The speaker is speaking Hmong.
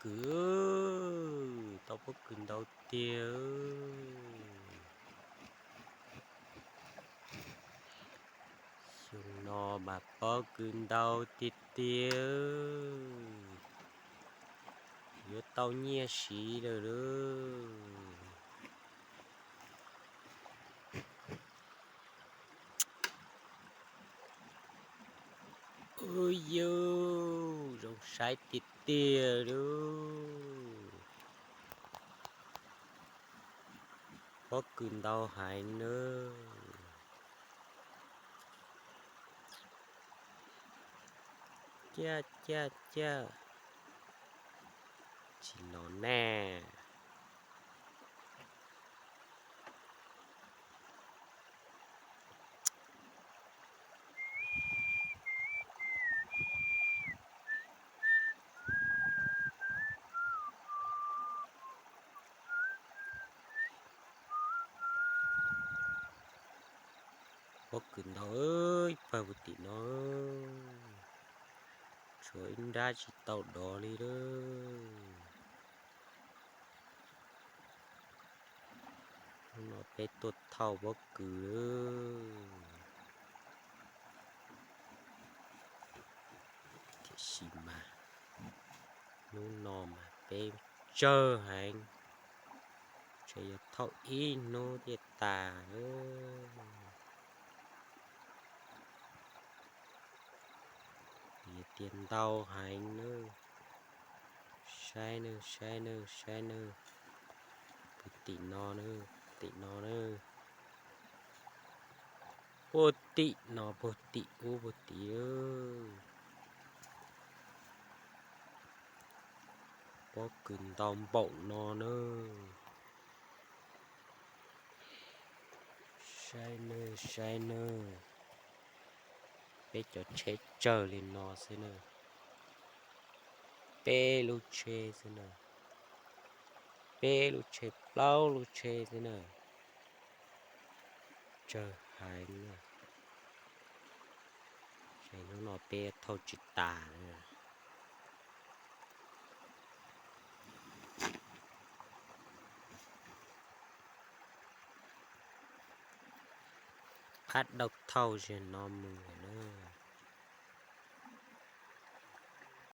kws, tau pob kws ntau tiag. Xyoo no mas pob kws ntau tiag tiag, yuav tau nyiaj siv lawm lauj. Ub yus, zoo saib tiag tiag lauj. Pob kws ntau heev nawb. Ciaj ciaj ciaj, tsis los ne. Pob kws ntau, ib pawg puag tim no, tshuav ib nrab tsis tau dov li lauj. Hnub no peb tuaj thauj pob kws, tiam sis mas hnub no mas peb tsawg heev, ces yog thauj ib hnub thiaj tas. Tias ntau heev nawb. Saib nawb, saib nawb, saib nawb. Puag tim no nawb, tim no nawb. Puag tim no, puag tim ub, puag tim. Pob kws ntau npaum no nawb. Saib nawb, saib nawb. Peb cov tsheb tsawg li no xwb na. Peb lub tsheb xwb na. Peb lub tsheb, plaub lub tsheb xwb na. Tsawg heev na. Ces hnub no peb thauj tsis tas na. Qab dauj thauj zem no mus lawm na.